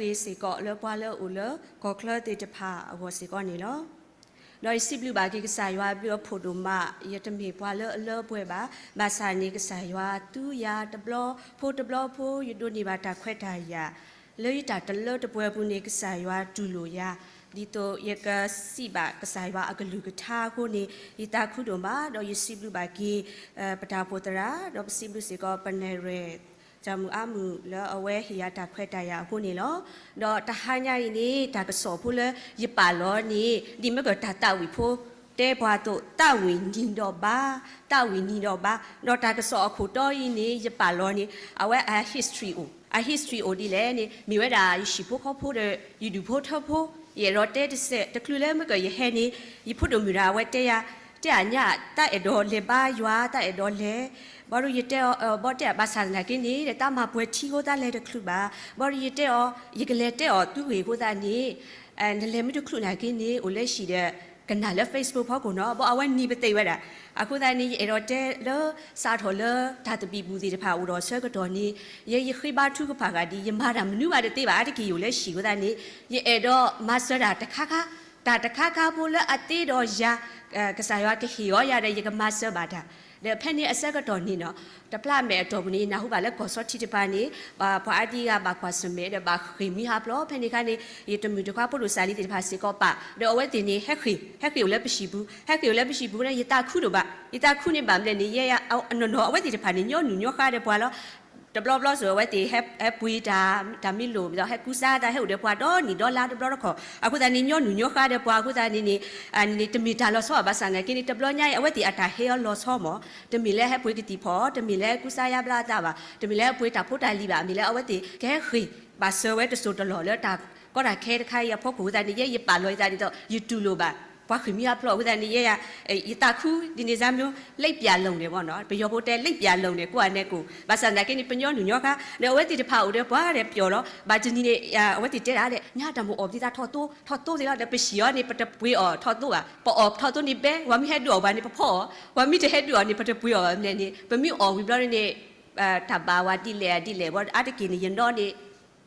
ဂ့ၤစ့ၢ်ကီးလၢပှၤလၢအအိၣ်လၢကီၢ်ချၢသ့ၣ်တဖၣ်အဂီၢ်စ့ၢ်ကီးန့ၣ်လီၤ. ဒီးယစံးဘျုးဘၣ်က့ၤကစၢ်ယွၤဘျုးအဖှိၣ်ဒိၣ်မး, ယတမ့ၢ်ပှၤလၢအလၢပှဲၤဘၣ်, ဘၣ်ဆၣ်န့ၣ် ကစၢ်ယွၤသူယၤတဘျီဖိတဘျီဖိ ယဒိးန့ၢ်ဘၣ်တၢ်ခွဲးတၢ်ယာ်, လၢယတၢ်တလၢတပှဲၤအပူၤန့ၣ် ကစၢ်ယွၤတူၢ်လိာ်ယၤ, ဒ်သိးယကစံးဘၣ်ကစၢ်ယွၤအကလုၢ်ကထါအဃိန့ၣ် ယသးခုဒိၣ်မး, ဒီးယစံးဘျုးဘၣ်က့ၤ ပတၢ်အိၣ်ဖှိၣ်သရၣ်, ဒီးပစံးဘျုးစ့ၢ်ကီးပနဲၣ်ရွဲၣ် တၢ်မုၢ်အါမုၢ်လၢအဝဲဟ့ၣ်ယၤတၢ်ခွဲးတၢ်ယာ်အဃိန့ၣ်လီၤ. ဒီးတဟါညါအံၤန့ၣ် တၢ်ကစီၣ်ဖိလၢယပာ်လီၤန့ၣ် ဒ်မ့ၢ်ကတၢ်သးဝံၣ်ဖိတဲပှၤအသိး သးဝံၣ်နံၤဒီးဘါ, သးဝံၣ်နံၤဒီးဘါ, ဒီးတၢ်ကစီၣ်အခိၣ်တီအံၤန့ၣ် ယပာ်လီၤန့ၣ် အဝဲအ history အိၣ်, အ history အိၣ်ဒ်လဲၣ်န့ၣ် မ့ၢ်ဝဲဒၣ်ယဟံၣ်ဖိဃီဖိဒီး ယဒူၣ်ဖိထၢဖိ, ယအဲၣ်ဒိးတဲတစဲးတချုးလၢမ့ၢ်ကယဟဲန့ၣ် ယဖိဒိၣ်မုၣ်ဒီးအဝဲတဲယၤ, တဲအညါ တၢ်အဲၣ်ဒိးလဲၤဘါယွၤ တၢ်အဲၣ်ဒိးလဲၤ, ဘၣ်ဒီးယတဲအီၤ ဘၣ်တဲဘၣ်ဆၣ်သနာ်က့န့ၣ် တၢ်မၤပှဲၤထံဖိတၢ်လဲၤတချုးဘၣ်, ဘၣ်ဒီးယတဲအီၤ ယကလဲၤတဲအီၤသုဂ့ၢ်အဃိသတးန့ၣ် နလဲၤမ့ၢ်တချုးနာ်က့န့ၣ် အိၣ်လၢဟံၣ်ဒီး ကနၣ်လၢ Facebook ဖီခိၣ်နီၤ, ဘၣ်အဝဲနံၤပသ့ၣ်ဝဲဒၣ်, အဃိသတးန့ၣ် ယအဲၣ်ဒိးတဲလၢ စးထီၣ်လၢတၢ်သဘံၣ်ဘုၣ်သ့ၣ်တဖၣ်အိၣ်ဒီးအဆၢကတီၢ်န့ၣ် ယဲယဃ့ဘါထုကဖၣ်ဂၤဒ် ယမၤတၢ်မနုၤဘၣ်တသ့ဘၣ် အါတက့ၢ်ယအိၣ်လၢဟံၣ်အဃိသတးန့ၣ် ယအဲၣ်ဒိးမၤစၢၤတၢ်တခါခါ, တၢ်တခါခါဖိလၢအသ့ဒီးယၤ ကစၢ်ယွၤကဟ့ၣ်အီၤယၤဒီး ယကမၤစၢၤဘၣ်တၢ်, ဒီးဖဲန့ၣ်အဆၢကတီၢ်န့ၣ်နီၤ တပျၢ်မဲာ်အတီၢ်ပူၤန့ၣ် ယနၢ်ဟူဘၣ်လၢကီၢ်ဆီထံတဖၣ်န့ၣ် ပှၤအါဒံအါဂၤဘၣ်ကွၢ်ဆၢၣ်မဲာ်ဒီး ဘၣ်ဃ့ၢ်မှံဟးဖျိး ဖဲန့ၣ်အခါန့ၣ် ယတမုၢ်တခွါဖိဒိၣ်စၢ်လံသ့ၣ်တဖၣ်စ့ၢ်ကီးပာ် ဒီးအဝဲသ့ၣ်န့ၣ် ဟဲဃ့ၢ်, ဟဲဃ့ၢ်အိၣ်လၢပဟံၣ်ပူၤ, ဟဲဃ့ၢ်အိၣ်လၢပဟံၣ်ပူၤန့ၣ် ယသးခုဒိၣ်ဘၣ်, ယသးခုန့ၣ်ဘၣ်မနုၤလဲၣ်န့ၣ် ယဲယၤ အနီၢ်နီၢ်အဝဲသ့ၣ်တဖၣ်န့ၣ် ညီနုၢ်ညီဃါဒီးပှၤလီၤ. တဘျီဘျီစိၤ အဝဲသ့ၣ်ဟဲပှ့ၤတၢ် တၢ်မ့ၢ်လိၣ် ဒီးဟဲကူစါတၢ် ဟဲအိၣ်ဒီးပှၤဒီနံၣ်ဒီလါတဘျီတခီၣ် အဃိသတးန့ၣ် ညီနုၢ်ညီဃါဒီးပှၤအဃိသတးန့ၣ်န့ၣ် န့ၣ်န့ၣ် တမ့ၢ်တၢ်လီၤဆီဘၣ်ဆၣ်သနာ်က့န့ၣ် တဘျီညါအံၤ အဝဲသ့ၣ်အတၢ်ဟဲအီၤလီၤဆီမး, တမ့ၢ်လၢဟဲပှ့ၤကသံၣ်ဖီၣ် တမ့ၢ်လၢဟဲကူစါယါဘျါအသးဘၣ်, တမ့ၢ်လၢဟဲပှ့ၤတၢ်ဖိတၢ်လံၤဘၣ်, မ့ၢ်လၢအဝဲသ့ၣ်ကဟဲဃ့ၢ်ဘၣ်စၢၤဝဲတစိၢ်တလီၢ်လၢတၢ်ကီတၢ်ခဲတခါအံၤအဖီခိၣ်အဃိသတးန့ၣ် ယဲယပာ်လီၤယသးဒ်သိး ယတူၢ်လိာ်ဘၣ် ပှၤဃ့ၢ်မှံဟးဖျိးအဃိသတးန့ၣ် ယဲယၤ ယသးခုဒ်န့ၣ်စ့ၢ်မ့ၢ် လိပ်ပြာလုံတယ်ပေါ့နော် ပယီၤဖိတဲ လိပ်ပြာလုံတယ် ကိုယ့်ဟာနဲ့ကိုယ် ဘၣ်ဆၣ်သနာ်က့န့ၣ် ပညီနုၢ်ညီဃါ ဒီးအဝဲသ့ၣ်တဖၣ်အိၣ်ဒီးပှၤဒီးပျီၢ်လီၤ, ဘၣ်တနံၤန့ၣ် အဝဲသ့ၣ်တဲဒၣ်ဒီး ညါတၢ်မိၣ်အီၣ်ပသးထီၣ်သိ ထီၣ်သိသ့လီၤ, ဒီးပဟံၣ်အီၤန့ၣ် ပတပှ့ၤအီၣ်ထီၣ်သိဘၣ်, ပအီၣ်ထီၣ်သိန့ၣ်ဘဲ ပှၤမ့ၢ်ဟဲဒုးအီၣ်ပှၤန့ၣ် ပဖီအီၣ်, ပှၤမ့ၢ်တဟဲဒုးအီၣ်န့ၣ် ပတပှ့ၤအီၣ်ဘၣ်န့ၣ်, ပမ့ၢ်အီၣ်ဝံၤဘျီန့ၣ် တၢ်ဘၣ်ဝဲဒ်လဲၣ်ဒ်လဲၣ် အါတက့ၢ်န့ၣ် ယနီၢ်န့ၣ်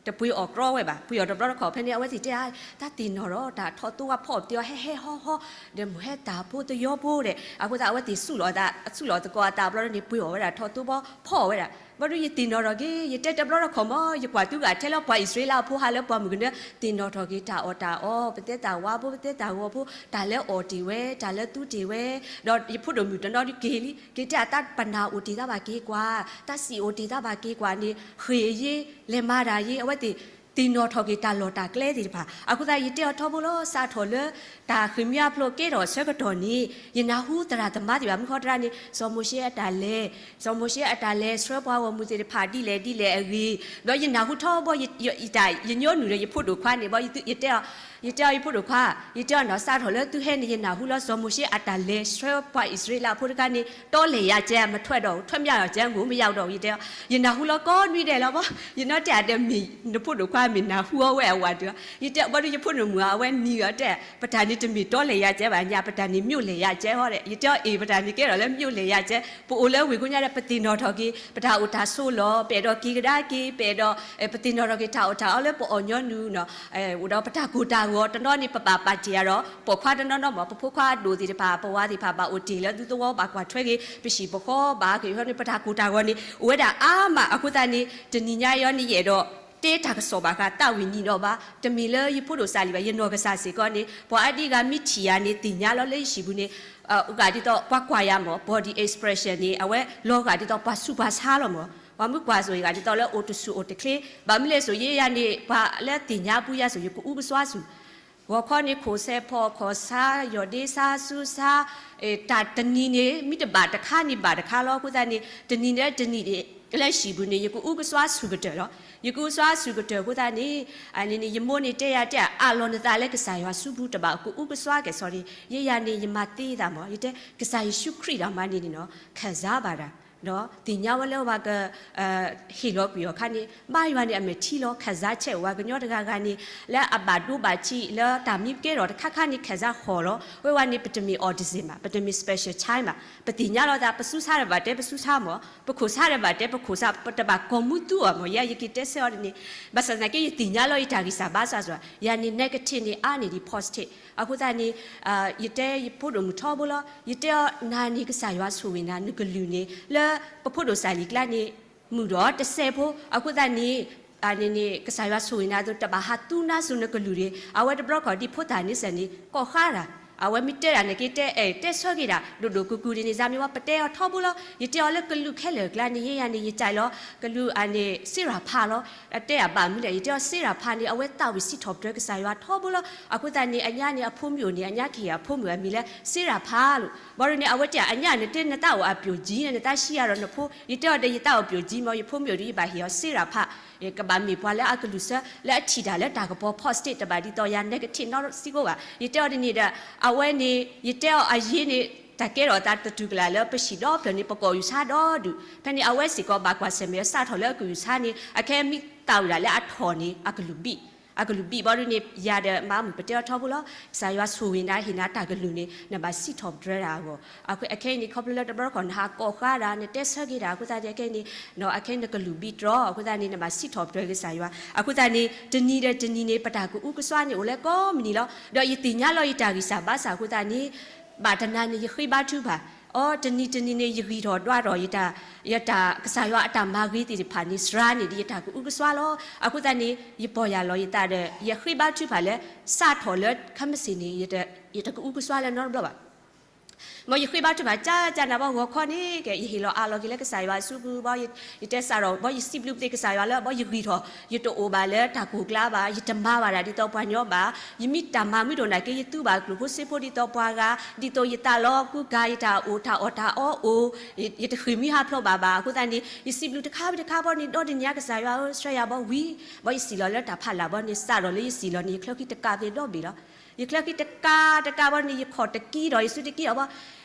တပှ့ၤအီၣ်ကြီဝဲဘၣ်, ပှ့ၤအီၣ်တဘျီတခီၣ် ဖဲန့ၣ် အဝဲသ့ၣ်တဲ တၢ်သ့ၣ်နီၣ်ထီၣ်တၢ်ထီၣ်သိဝဲဖီအီၣ်ပသ့အီၤ ဟဲဟဲဟီဟီ, ဒီးမိၢ်ဟဲတၢ်ဖိသယီဖိဒီး အဃိသတး အဝဲသ့ၣ် ဆူၣ်လီၤသကိးအသးဘျီန့ၣ် ပှ့ၤအီၣ်ဝဲဒၣ်ထီၣ်သိဘီ ဖီအီၣ်ဝဲဒၣ်, ဘၣ်ဒီးယသ့ၣ်နီၣ်ထီၣ်က့ၤ ယတဲတဘျီတခီၣ်မး ယကွၢ်သုဂၤထဲလၢပှၤအံၣ်စရ့လးဖိဟးလၢပှၤမုၢ်ကနၢ သ့ၣ်နီၣ်ထီၣ်က့ၤတၢ်အီၣ်တၢ်အီ ပသဲတၢ်ဝါဖိ ပသဲတၢ်ဂီၤဖိ တၢ်လၢအီၣ်တ့ၢ်ဝဲ တၢ်လၢသူတ့ၢ်ဝဲ, ဒီးယဖိဒိၣ်မုၣ်တနီၤဒုးက့ၤလံ က့ၤတဲအသး ပနၢ်အိၣ်တ့ၢ်သးဘၣ်က့ၤကွၢ်, တၢ်စံၣ်အိၣ်တ့ၢ်သးဘၣ်က့ၤကွၢ်န့ၣ် ဃ့ၢ်အယ့ လဲၤမၤတၢ်ယ့ အဝဲသ့ၣ် သ့ၣ်နီၣ်ထီၣ်က့ၤတၢ်လီၢ်တၢ်ကျဲသ့ၣ်တဖၣ်, အဃိသတး ယတဲအီၤထီဘိလီၤ စးထီၣ်လၢ တၢ်ဃ့ၢ်မှံဟးဖျိးကဲထီၣ်အဆၢကတီၢ်န့ၣ် ယနၢ်ဟူသရၣ်သမါသ့ၣ်တဖၣ် မုၢ်ဃီတရါန့ၣ် စီၤမိၤၡ့အတၢ်လဲၤ, စီၤမိၤၡ့အတၢ်လဲၤဆှၢပှၤဂီၢ်မုၢ်သ့ၣ်တဖၣ်ဒ်လဲၣ်ဒ်လဲၣ်အဂ့ၢ်, ဒီးယနၢ်ဟူထီဘိ ယညီနုၢ်ဒီးယဖိဒိၣ်ခွါန့ၣ် ဘၣ်ယတဲအီၤ ယတဲအီၤယဖိဒိၣ်ခွါ, ယတဲအီၤနီၤ စးထီၣ်လၢသုဟဲန့ၣ် ယနၢ်ဟူလီၤ စီၤမိၤၡ့အတၢ်လဲၤဆှၢပှၤအံၣ်စရ့လးဖိတခါန့ၣ် တီလဲၢ်ယၤကဲ မထွက်တော့ဘူး ထွက်မရတော့ဘူး ကျဲငိုမရောက်တော့ဘူး ယတဲအီၤ, ယနၢ်ဟူလီၤကိးနွံဒဲးလီၤဘီ, ယနီၢ်တဲအဒဲးမ့ၢ် နဖိဒိၣ်ခွါမ့ၢ်နၢ်ဟူအီၤဝဲအဝၤဒုး, ယတဲအီၤ ဘၣ်ဒီးယဖိဒိၣ်မုၣ်အဝဲနံၤအီၤတဲ ပတၢ်န့ၣ်တမ့ၢ်တီလဲၢ်ယၤကဲဘၣ်ညါ ပတၢ်န့ၣ် မြို့လဲၢ်ယၤကဲဟီဒီး ယတဲအီၤအ့ၣ် ပတၢ်န့ၣ်ကဲထီၣ်လၢ မြို့လဲၢ်ယၤကဲ, ပအိၣ်လၢဝ့ၢ်ကိညါဒီး ပသ့ၣ်နီၣ်ထီၣ်က့ၤ ပတၢ်အိၣ်တၢ်ဆိးလီၤ ပအဲၣ်ဒိးက့ၤကဒါက့ၤ ပအဲၣ်ဒိး ပသ့ၣ်နီၣ်ထီၣ်က့ၤတၢ်အီၣ်တၢ်အီလၢပအီၣ်ညီနုၢ်နီၤ, အိၣ်ဒီးပတၢ်ကိၢ်တၢ်ဂီၤတနီၤန့ၣ် ပဘၣ်ပာ်တ့ၢ်အဒီး ပိာ်ခွါတနီၤနီၤမး ပဖိခွါအဒိၣ်သ့ၣ်တဖၣ် ပဝၤသ့ၣ်တဖၣ် ဘၣ်အိၣ်တ့ၢ်လၢသုသဝီ ဘၣ်ကွၢ်ထွဲက့ၤ ပဟံၣ်ပဃီ ဘၣ်က့ၤဟီန့ၣ် ပတၢ်ကိၢ်တၢ်ဂီၤန့ၣ် အိၣ်ဝဲဒၣ်အါမး အဃိသတးန့ၣ် တနံၤညါအံၤန့ၣ် ယအဲၣ်ဒိး တဲတၢ်ကစီၣ်ဘၣ်ဃး သးဝံၣ်နံၤဒီးဘါ တမ့ၢ်လၢယဖိဒိၣ်စးလံဘၣ် ယနီၢ်ကစၢ်စ့ၢ်ကီးန့ၣ် ပှၤအါဒံအါဂၤမ့ၢ်ထံၣ်ယၤန့ၣ် သ့ၣ်ညါလီၤလၢယဟံၣ်ပူၤန့ၣ် အဂၤဒ်သိး ပှၤကွၢ်ယၤမး body expression န့ၣ် အဝဲလီၤဂာ်ဒ်သိးပှၤဆူးပှၤဆါလီၤမး, ပှၤမ့ၢ်ကွၢ်စိၤ ယဂၤဒ်သိးလၢအိၣ်တဆူၣ်အိၣ်တချ့, ဘၣ်မနုၤလဲၣ်စိၤ ယဲယၤန့ၣ် ပှၤလၢသ့ၣ်ညါပူၤယၤစိၤ ယကအုကစွါဆူၣ်, ဂီၤခီန့ၣ် ခိၣ်စဲးဖီၣ်ခီၣ်ဆါ ယီၢ်ဒ့ဆါဆူဆါ, တၢ်တနံၤန့ၣ် မ့ၢ်တဘၣ်တခါန့ၣ်ဘၣ်တခါလီၤ အဃိသတးန့ၣ် တနံၤဒီးတနံၤန့ၣ် လၢဟံၣ်ပူၤန့ၣ် ယကအုကစွါဆူၣ်ကတၢၢ်လီၤ. ယကအုကစွါဆူၣ်ကတၢၢ်အဃိသတးန့ၣ် အန့ၣ်န့ၣ် ယမိၢ်န့ၣ်တဲယၤတဲ အးလီၤနသးလၢကစၢ်ယွၤစုပူၤတဘၣ် ကအုကစွါကဲၤ sorry ယဲယၤန့ၣ် ယမၤသ့သးမး ယတဲ ကစၢ်ယ့ၣ်ၡူးခရံာ်ဒီးမၤန့ၢ်န့ၣ်နီၤ ခံစားပါတာ ဒီးသ့ၣ်ညါဝဲလၢပှၤက ဟ့ၣ်လီၤကွံာ်အီၤခါန့ၣ် ဘၣ်ယွၤန့ၣ် အမဲာ်ထံလီၤ ခံစားချက် ဝဲကညီတဂၤဂၤန့ၣ် လၢအဘၣ်ဒိဘၣ်ထံး လၢတၢ်မံကဲထီၣ်တခါခါန့ၣ် ခံစားဟီၣ်လီၤ. ဝဲဝဲန့ၣ် ပတမ့ၢ် autism ဘၣ်, ပတမ့ၢ် special child ဘၣ်, ပသ့ၣ်ညါလီၤသး ပစူးဆါတဘၣ်တဲပစူးဆါမၢ်, ပခိၣ်ဆါတဘၣ်တဲပခိၣ်ဆါ, ပတဘၣ်ကိးမူသူအီၤမၢ်, ယဲယက့ၤတဲဆၢအီၤဒ်န့ၣ်, ဘၣ်ဆၣ်သနာ်က့ ယသ့ၣ်ညါလီၤယတၢ်ဂံၢ်စၢ်ဘါစၢ်စ့ၢ်, ယၤန့ၣ် negative န့ၣ် အါန့ၢ်ဒံး positive. အဃိသတးန့ၣ် ယတဲယဖိဒိၣ်မုၣ်ထီဘိလီၤ, ယတဲအီၤ နၤန့ၣ် ကစၢ်ယွၤဆိၣ်ဂ့ၤနၤ နကလုၢ်န့ၣ် လၢပဖိဒိၣ်စၢ်လံၤကျါန့ၣ် မုာ်ဒီးတစဲးဖိ, အဃိသတးန့ၣ် န့ၣ်န့ၣ် ကစၢ်ယွၤဆိၣ်ဂ့ၤနၤအသိး တဘၣ်ဟးသူနါစိၤနကလုၢ်န့ၣ်, အဝဲတဘျီခီၣ်ဒ်ဖိသၣ်န့ဆၢၣ်န့ၣ် ကိးဃါတၢ်, အဝဲမ့ၢ်တဲတၢ်န့ၣ်က့ၤတဲ အဲၣ်တဲဆၢက့ၤတၢ် ဒိၣ်ဒိၣ်ကူကူဒ်န့ၣ် စၢ်မ့ၢ်ဝဲ ပတဲအီၤထီဘိလီၤ, ယတဲအီၤလၢကလုာ်ခဲလၢာ်ကျါန့ၣ် ယဲယၤန့ၣ် ယတဲလီၤ ကလုာ်န့ၣ် စ့ရၣ်ဖးလီၤ. တဲအဘၣ်မနုၤလဲၣ် ယတဲအီၤ စ့ရၣ်ဖးန့ၣ် အဝဲသးဝံၣ်စံးထီၣ်ပတြၢၤကစၢ်ယွၤထီဘိလီၤ. အဃိသတးန့ၣ် အညါန့ၣ် အဖိမုၣ်အိၣ်န့ၣ် အညါကဟ့ၣ်အဖိမုၣ်အမံၤလၢ စ့ရၣ်ဖးလီၤ. ဘၣ်ဒ်န့ၣ် အဝဲတဲ အညါန့ၣ် တဲနသးအိၣ်အပျိၣ်ကံန့ၣ် နသးဆံးယၤဒီးနဖိ, ယတဲအီၤဒီး ယသးအိၣ်ပျိၣ်ကံမၢ် ယဖိမုၣ်အိၣ်ဒီး ယဘၣ်ဟ့ၣ်အီၤစ့ရၣ်ဖး, ကဘၣ်မ့ၢ်ပှၤလၢအကလုၢ်ဆၢ လၢအထံၣ်တၢ်လၢတၢ်ကပီၤ positive တဘၣ်ဒ်သိးယၤ negative နီတစံးကိးဘၣ်. ယတဲအီၤဒ်န့ၣ်ဒီး အဝဲန့ၣ် ယတဲအီၤအယ့န့ၣ် တၢ်ကဲထီၣ်အသးတတုၤကလာ်လၢပဟံၣ်ဒီဖျၢၣ်န့ၣ် ပကိာ်ယူၢ်ဆါဒီဒူၣ်, ဖဲန့ၣ် အဝဲစ့ၢ်ကီးဘၣ်ကွၢ်ဆၢၣ်မဲာ် စးထီၣ်လၢအကယူၢ်ဆါန့ၣ် အခဲမ့ၢ်သးဝံၣ်ဒၣ်လၢအထီၣ်န့ၣ် အကလုၢ်ဘံၣ်, အကလုၢ်ဘံၣ်ဘၣ်ဒ်န့ၣ် ယၤဒီးမါမုၣ်ပတဲအီၤထီဘိလီၤ, ကစၢ်ယွၤဆိၣ်ဂ့ၤနၤ ဟ့ၣ်နၤတၢ်ကလုၢ်န့ၣ် နဘၣ်စံးထီၣ်ပတြၢၤတၢ်အဂီၢ်, အခဲအံၤန့ၣ် ခီဖျိလၢတဘျီခီၣ်နဟးကိးဃါဒၣ် နတဲဆၢက့ၤဒၣ် အဃိသတးန့ၣ် အခဲအံၤန့ၣ် အခဲအံၤနကလုၢ်ဘံၣ်တြီ အဃိသတးန့ၣ် နဘၣ်စံးထီၣ်ပတြၢၤကစၢ်ယွၤ, အဃိသတးန့ၣ် တနံၤဒီးတနံၤန့ၣ် ပတၢ်ကအုကစွါန့ၣ်အိၣ်လၢကိးမုၢ်နံၤလီၤ. ဒီးယသ့ၣ်ညါလီၤယတၢ်ဂံၢ်စၢ်ဘါစၢ်အဃိသတးန့ၣ် ဘၣ်တနၤန့ၣ် ယဃ့ဘါထုကဖၣ်, အိ တနံၤတနံၤန့ၣ် ယဂံၢ်ထီၣ်ဒွးထီၣ် ယတၢ် ယတၢ်ကစၢ်ယွၤအတၢ်မၤဂ့ၤသ့ၣ်တဖၣ်န့ၣ် စှၤန့ၢ်ဒံးယတၢ်ကအုကစွါလီၤ. အဃိသတးန့ၣ် ယပီၢ်ယၢ်လီၤယသးဒီး ယဃ့ဘါထုကဖၣ်လၢ စးထီၣ်လၢခဲမုၢ်ဆ့ၣ်န့ၣ် ယတကအုကစွါလၢနီတဘျီဘၣ်. မ်ယဃ့ဘါထုကဖၣ် ကၢ်ကၢ်နၤဘၣ်ဂီၤခီန့ၣ် ကဲ ယဟ့ၣ်လီၤအးလီၤက့ၤလၢကစၢ်ယွၤအစုပူၤ ဘၣ် ယတဲစးထီၣ် ဘၣ်ယစံးဘျုးပသ့ၣ်ကစၢ်ယွၤလၢ ဘၣ်ယဂံၢ်ထီၣ် ယတအိၣ်ဘၣ်လၢတၢ်ကိၢ်ကျါဘၣ်, ယတမၤဘၣ်ဒၣ်ဒ်သိးပှၤညီဘၣ်, ယမ့ၢ်တၢ်မၤမုာ်ဒိၣ်နာ်က့ ယသူဘၣ်ကျိၣ်ဖိစ့ဖိဒ်သိးပှၤဂၤ, ဒ်သိးယသးလီၤကူကၤ ယတၢ်အိၣ်တၢ်အီၣ်တၢ်အီအိၣ်, ယတဃ့ၢ်မှံဟးဖျိးဘၣ်ဘၣ်. အဃိသတးန့ၣ် ယစံးဘျုးတခါဝံၤတခါဘၣ်န့ၣ် ဒီတနံၤညါကစၢ်ယွၤဧၢ ဆှၢယၤဘၣ်ဝံၤ, ဘၣ်ယစံၣ်လီၤလၢတၢ်ဖးလၢ်ဘၣ်န့ၣ် စးထီၣ်လၢယစံၣ်လီၤန့ၣ် ယချၢဃံတကးသ့ၣ်ဒီဘ့ၣ်လီၤ. ယချၢဃံတကးတကးဘၣ်န့ၣ် ယခီၣ်တကံဒီး ယစုတကံအီၤဘၣ်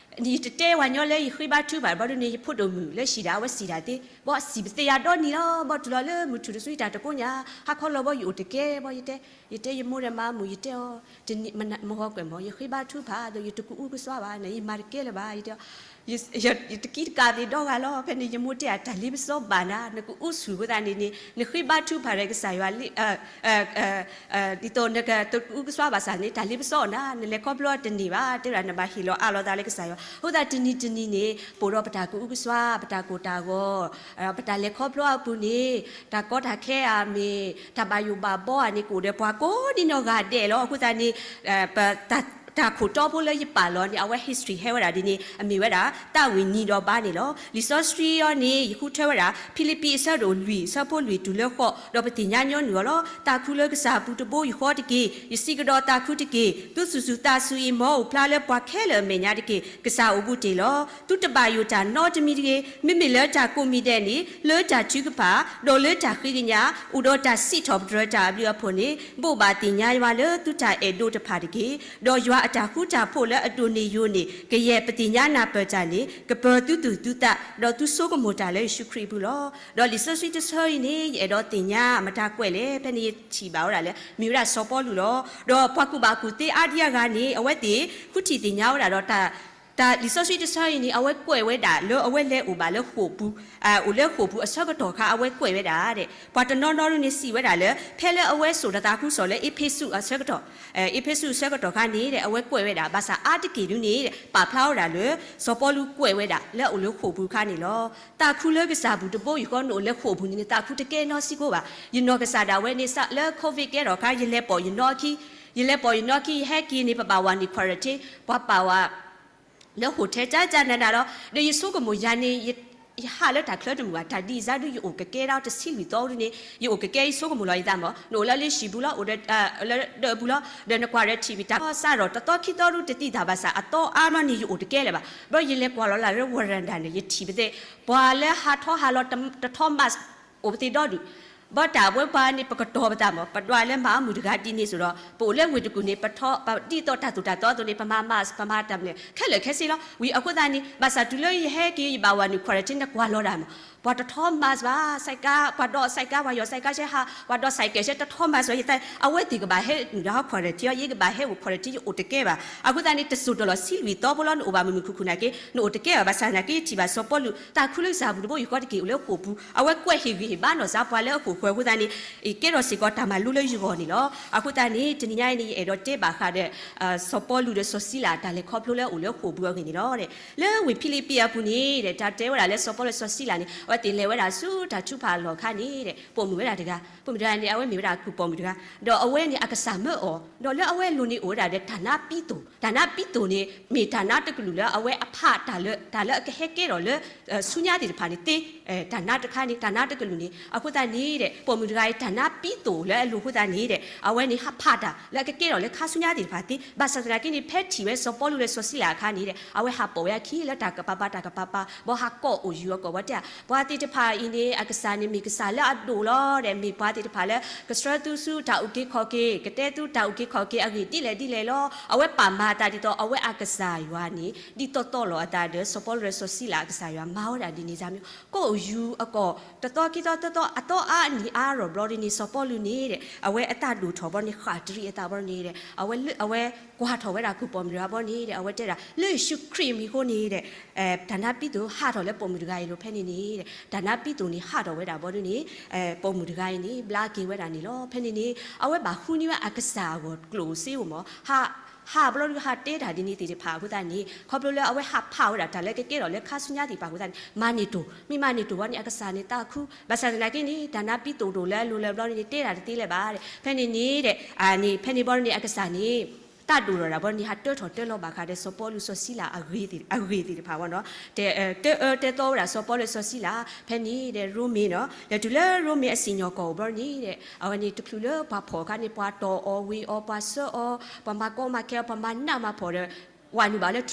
ယတတဲဝဲညီလၢယဃ့ဘါထုကဖၣ်ဘၣ်ဒ်န့ၣ် ယဖိဒိၣ်မုၣ်လၢဟံၣ်ဒၣ် အဝဲစံၣ်ဒၣ်သ့, ဘၣ်စံၣ်ပသ့ယၤဒီနံၤလီၤ. ဘၣ်တုၤလီၤလၢမုၢ်ထူၣ်တစုယတၢ်တကိးညါ, ဟါခီလီၤဘၣ်ယအိၣ်တကဲဘၣ် ယတဲ, ယတဲယမိၢ်ဒီးမါမုၣ် ယတဲအီၤ, တနံၤ မဟီကွဲးမၢ် ယဃ့ဘါထုကဖၣ်ဒီး ယတကအုကစွါဘၣ်န့ၣ် ယမၤတကဲလၢၤဘၣ် ယတဲအီၤ ယတကံတကးသ့ၣ်ဒီဂၤလီၤ. ဖဲန့ၣ် ယမိၢ်တဲအတၢ်လ့ပစီဘၣ်နၤ နကအုဆူၣ်အဃိသတးန့ၣ်န့ၣ် နဃ့ဘါထုကဖၣ်ဒီးကစၢ်ယွၤလံ ဒ်သိးနကအုကစွါဘၣ်ဆၣ်န့ၣ် တၢ်လ့ပစီအီၤနၤ နလဲၤခီဖျိတန့ၢ်ဘၣ် တဲဝဲဒၣ် နဘၣ်ဟ့ၣ်လီၤအးလီၤသးလၢကစၢ်ယွၤ. အဃိသတးတနံၤတနံၤန့ၣ် ပအိၣ်ဒီးပတၢ်ကအုကစွါ ပတၢ်ကိၢ်တၢ်ဂီၤ ပတၢ်လဲၤခီဖျိအပူၤန့ၣ် တၢ်ကီတၢ်ခဲဧါမ့ၢ် တၢ်ဘၣ်ယိၣ်ဘၣ်ဘီဧါန့ၣ် ကအိၣ်ဒီးပှၤကိးဒ်နီၢ်ဂၤဒဲးလီၤ. အဃိသတးန့ၣ် ပ တၢ်ခိၣ်တီဖိလၢယပာ်လီၤန့ၣ် အဝဲ history ဟဲဝဲဒၣ်ဒ်န့ၣ် အမ့ၢ်ဝဲဒၣ် သးဝံၣ်နံၤဒီးဘါန့ၣ်လီၤ. လံာ်စီဆှံအံၤန့ၣ် ယဃုထၢဝဲဒၣ် ဖံလံးပံးအဆၢဒိၣ်လွံၢ် အဆၢဖိလွံၢ်တုၤလၢဃိး ဒီးပသ့ၣ်ညါညီနုၢ်အီၤလီၤ. သးခုလၢကစၢ်အပူၤတဘိယူၢ်ဃီတက့ၢ်. ယစံးကဒီးသးခုတက့ၢ်. သုသူၣ်စူၤသးစူၤအံၤ မ်အိၣ်ဖျါလၢပှၤခဲလၢာ်အမဲာ်ညါတက့ၢ်. ကစၢ်အိၣ်ဘူးတ့ၢ်လီၤ. သုတဘၣ်ယိၣ်တၢ်နီတမံၤတဂ့ၤ. မ့မ့ၢ်လၢတၢ်ကိးမံၤဒဲးန့ၣ် လၢတၢ်ထုကဖၣ် ဒီးလၢတၢ်ဃ့ကညး အိၣ်ဒီးတၢ်စံးထီၣ်ပတြၢၤတၢ်အဘျုးအဖှိၣ်န့ၣ် ဘိးဘၣ်သ့ၣ်ညါယွၤလၢသုတၢ်အဲၣ်ဒိးတဖၣ်တက့ၢ်. ဒီးယွၤအတၢ်ဃူတၢ်ဖိးလၢအဒိၣ်န့ၢ်ယိာ်န့ၢ် ကယဲၢ်ပသ့ၣ်ညါနၢ်ပၢၢ်တၢ်န့ၣ် ကပၢၤသုသူၣ်သုသး ဒီးသုဆိကမိၣ်တၢ်လၢယ့ၣ်ၡူးခရံာ်အပူၤလီၤ. ဒီးလံာ်စီဆှံတဆၢအံၤန့ၣ် ယအဲၣ်ဒိးသ့ၣ်ညါမတၤကွဲးလဲၣ် ဖဲန့ၣ်ယထံၣ်ဘၣ်ဝဲဒၣ်လၢ မ့ၢ်ဝဲဒၣ်စီၤပီလူးလီၤ. ဒီးပှၤကူၣ်ဘၣ်ကူၣ်သ့အါဒံအါဂၤန့ၣ် အဝဲသ့ၣ်ဃုထံၣ်သ့ၣ်ညါဝဲဒၣ်ဒီး တၢ် တၢ်လံာ်စီဆှံတဆၢအံၤန့ၣ် အဝဲကွဲးဝဲဒၣ်လၢအဝဲလဲၤအိၣ်ဘၣ်လၢဃိာ်ပူၤ, အိၣ်လၢဃိာ်ပူၤအဆၢကတီၢ်ခါ အဝဲကွဲးဝဲဒၣ်ဒဲး ပှၤတနီၤနီၤဒ်န့ၣ်စံးဝဲဒၣ်လၢ ဖဲလၢအဝဲစိာ်တၢ်သးခုကစီၣ်လၢအ့းဖ့းစူးအဆၢကတီၢ်, အ့းဖ့းစူးအဆၢကတီၢ်ခါန့ၣ်ဒီး အဝဲကွဲးဝဲဒၣ် ဘၣ်ဆၣ်အါတက့ၢ်ဒ်န့ၣ် ပာ်ဖျါဝဲဒၣ်လၢ စီၤပီလူးကွဲးဝဲဒၣ်လၢအအိၣ်လၢဃိာ်ပူၤခါန့ၣ်လီၤ. သးခုလၢကစၢ်ပူၤတဘိယူၢ်ဃီ နအိၣ်လၢဃိာ်ပူၤန့ၣ် နသးခုတကဲနီတစံးကိးဘၣ်. ယနီၢ်ကစၢ်ဒၣ်ဝဲန့ၣ် စးလၢ COVID ကဲထီၣ်ခါ ယလဲၤပိာ်ယနီၢ်ခံ, ယလဲၤပိာ်ယနီၢ်ခံ ယဟဲက့ၤန့ၣ် ပဘၣ်ဝဲနံၣ် quarantine ပှၤပာ်ဝဲ လၢ hotel ကၢ်ကၢ်နၤနၤလီၤ. ဒီးယဆိကမိၣ်ယၤန့ၣ် ယဟးလၢတၢ်ချၢတမုာ်ဘၣ်, တၢ်ဒ်အံၤစးဒု ယအိၣ်ကကဲဒၣ်တဆံလွံၢ်သီဒ်န့ၣ် ယအိၣ်ကကဲ ယဆိကမိၣ်လီၤယသးမၢ်, နအိၣ်လၢလၢဟံၣ်ပူၤလီၤ, အိၣ်ဒီး လၢဒၢးပူၤလီၤ, ဒီးနကွၢ်ဒီးထံၣ်ဘၣ်တၢ် စးထီၣ်တသီခံသီဒုတသံၣ်သးဘၣ်ဆၣ် အသီအါမးန့ၣ် ယအိၣ်တကဲလၢၤဘၣ်. ဘျီယလဲၤကွၢ်လီၤလၢ veranda န့ၣ် ယထံၣ်ပသ့ၣ် ပှၤလၢဟးထီၣ်ဟးလီၤတထီ mask အိၣ်ပသ့ၣ်ဒီဒူၣ် ဘၣ်တၢ်ဝဲပှၤန့ၣ် ပကတီၤပသးမး, ပဒွးလၢမၤအီၣ်မုၢ်တဂၤဒ်န့ၣ်စ့ၢ်ဒီး ပအိၣ်လၢဝ့ၢ်တကူၣ်န့ၣ် ပထီ ပဒ်သိးတၢ်သိၣ်တၢ်သီအသိးန့ၣ် ပမၤမၤ ပမၤတၢ်မနုၤခဲလၢာ်ခဲဆ့လီၤ. ဝံၤအဃိသတးန့ၣ် ဘၣ်ဆၣ်တုၤလၢယဟဲက့ၤ ယဘၣ်ဝၤနုာ် quarantine န့ၣ် ကွၢ်လီၤဒၣ်မး, ပှၤတထီမၤဘၣ်, စဲးကါ ပှၤဒိးစဲးကါ ပှၤယီၣ်စဲးကါဆဲးဟး, ပှၤဒိးစဲးကဲးဆဲး တထီမၤဘၣ်, ယတဲ အဝဲသ့ၣ်ကဘၣ်ဟဲနုာ်တၢ်ဟီ quarantine အီၤ, ယကဘၣ်ဟဲအိၣ် quarantine ယအိၣ်တကဲဘၣ်. အဃိသတးန့ၣ် တစိၢ်တလီၢ်ဆံလွံၢ်သီဖိလီၤ, နအိၣ်ဘၣ်မုာ်မုာ်ခုၣ်ခုၣ်နာ်က့ နအိၣ်တကဲဘၣ်. ဘၣ်ဆၣ်သနာ်က့ ယထံၣ်ဘၣ်စီၤပီလူး တၢ်ခူလၢကစၢ်ပူၤတဘိယူၢ်ဃီတက့ၢ် အိၣ်လၢဃိာ်ပူၤ, အဝဲကွဲးဟ့ၣ်ဂံၢ်ဟ့ၣ်ဘါနီၢ်စၢ်ပှၤလၢအဃိာ်ဃၢၤအဃိသတးန့ၣ် အကဲထီၣ်စ့ၢ်ကီးတၢ်မၤလိလၢယဂီၢ်န့ၣ်လီၤ. အဃိသတးန့ၣ် တနံၤညါအံၤန့ၣ် ယအဲၣ်ဒိးတဲဘၣ်ဃးဒီး စီၤပီလူးဒီးစီၤစံလၤ တၢ်လဲၤခီဖျိလၢအအိၣ်လၢဃိာ်ပူၤအဂ့ၢ်န့ၣ်လီၤ. လၢဝ့ၢ်ဖံလံးပံးအပူၤန့ၣ်ဒီး တၢ်တဲဝဲဒၣ်လၢစီၤပီလူးစီၤစံလၤန့ၣ် အဝဲသ့ၣ်လဲၤဝဲဒၣ်ဆူတၢ်ထုကဖၣ်အလီၢ်အခါန့ၣ်ဒီး ပိာ်မုၣ်ဝဲဒၣ်တဂၤ, ပိာ်မုၣ်တဂၤန့ၣ် အဝဲမ့ၢ်ဝဲဒၣ်ကူၣ်ပိာ်မုၣ်တဂၤ, ဒီးအဝဲန့ၣ်အကစၢ်မၢအီၤ, ဒီးလၢအဝဲအလိၤန့ၣ်အိၣ်ဝဲဒၣ်ဒီးတၢ်နါပံသိၣ်, တၢ်နါပံသိၣ်န့ၣ် မ့ၢ်တၢ်နါတကလုာ်လၢအဝဲအဖးတၢ်လၢ တၢ်လၢအကဟဲကဲထီၣ်လၢ ဆူညါသ့ၣ်တဖၣ်န့ၣ်သ့, တၢ်နါတခါန့ၣ် တၢ်နါတကလုာ်န့ၣ် အဃိသတးန့ၣ်ဒီး ပိာ်မုၣ်တဂၤအံၤ တၢ်နါပံသိၣ်လၢအလိၤအဃိသတးန့ၣ်ဒီး အဝဲန့ၣ်ဟးဖးတၢ်လၢအကကဲထီၣ်လၢခါဆူညါသ့ၣ်တဖၣ်သ့, ဘၣ်ဆၣ်သနာ်က့န့ၣ် ဖဲထံၣ်ဝဲစီၤပီလူးလၢစီၤစံလၤအခါန့ၣ်ဒီး အဝဲဟးပိာ်ဝဲအခံလၢတၢ်ကပၤပၤတၢ်ကပၤပၤ ဘီဟးကိးအိၣ်ယူၤအကိာ်ဘီတဲ ပှၤသ့ၣ်တဖၣ်အံၤန့ၣ် အကစၢ်န့ၣ်မ့ၢ်ကစၢ်လၢအဒိၣ်လီၤဒီး မ့ၢ်ပှၤသ့ၣ်တဖၣ်လၢ ကဆှၢသုဆူတၢ်အုၣ်က့ၤခီၣ်က့ၤ ကတဲသုတၢ်အုၣ်က့ၤခီၣ်က့ၤအဂ့ၢ်ဒ်လဲၣ်ဒ်လဲၣ်လီၤ. အဝဲပာ်မၤအသးဒ်သိး အဝဲအကစၢ်ယွၤန့ၣ် ဒ်သိးတီလီၤအသးဒီး စီၤပီလူးဒီးစီၤစံလၤအကစၢ်ယွၤ မၤဝဲဒၣ်ဒ်န့ၣ်စ့ၢ်မ့ၢ် ကိးယူၤအကိာ် တသီခံသီသၢသီ အသီအါနံၤအါရီၣ်ဘျီဒ်န့ၣ် စီၤပီလူးန့ၣ်ဒီး အဝဲအသးဒိၣ်ထီၣ်ဘီန့ၣ် ဃၣ်တရံးအသးဘီန့ၣ်ဒီး အဝဲ အဝဲကွၢ်ထီၣ်ဝဲဒၣ်ကူၣ်ပိာ်မုၣ်တဂၤဘီန့ၣ်ဒီး အဝဲတဲဒၣ် လၢယ့ၣ်ၡူးခရံာ်မံၤအဃိန့ၣ်ဒီး တၢ်နါပံသိၣ်ဟးထီၣ်လၢပိာ်မုၣ်တဂၤအံၤလီၤ. ဖဲန့ၣ်န့ၣ်ဒီး တၢ်နါပံသိၣ်န့ၣ်ဟးထီၣ်ဝဲဒၣ်ဘီဒ်န့ၣ် ပိာ်မုၣ်တဂၤအံၤန့ၣ် ဘျါက့ၤဝဲဒၣ်န့ၣ်လီၤ. ဖဲန့ၣ်န့ၣ် အဝဲဘၣ်ဃုန့ၢ်ဝဲအကစၢ်အဂီၢ်ကျိၣ်စ့အိၣ်မး ဟး ဟးဘျီဒုးဟးတဲတၢ်ဒ်န့ၣ်သ့ၣ်တဖၣ်အဃိသတးန့ၣ် ခီဖျိလၢအဝဲဟးဖးဝဲဒၣ်တၢ်လၢကကဲထီၣ်လၢခါဆူညါသ့ၣ်တဖၣ်အဃိသတးန့ၣ် မၤန့ၢ်တိၢ် မ့ၢ်မၤန့ၢ်တိၢ်ဘီန့ၣ် အကစၢ်န့ၣ်သးခု ဘၣ်ဆၣ်သနာ်က့န့ၣ် တၢ်နါပံသိၣ်ဒိၣ်လၢအလိၤလၢဘျီန့ၣ် တဲတၢ်တသ့လၢၤဘၣ်ဒီး ဖဲန့ၣ်န့ၣ်ဒီး န့ၣ် ဖဲန့ၣ်ဘီန့ၣ် အကစၢ်န့ၣ် သးဒိၣ်ထီၣ်ဒၣ်ဘီန့ၣ် ဟးတၢထီၣ်တၢလီၤဘၣ်ဃးဒီးစီၤပီလူးစီၤစံလၤအဂ့ၢ်သ့ၣ်တဖၣ်ဘီနီၤ တဲအၢတဲသီဝဲဒၣ်စီၤပီလူးစီၤစံလၤ ဖဲန့ၣ်ဒီးရိမ့ၤနီၤ လဲၤတုၤလၢရိမ့ၤအစံၣ်ညီၣ်ကွီၢ်အိၣ်ဘီန့ၣ်ဒီး အဝဲန့ၣ်တချုးလၢပှၤဖီၣ်အခါန့ၣ် ပှၤတီၢ်အီၣ်ဝ့ၤအီၣ် ပှၤဆှၢအီၣ် ပှၤမၤကီမၤခဲအီၤ ပှၤမၤနးမၤဖှီၣ်ဒီး ဝၤနုာ်ဘၣ်လၢ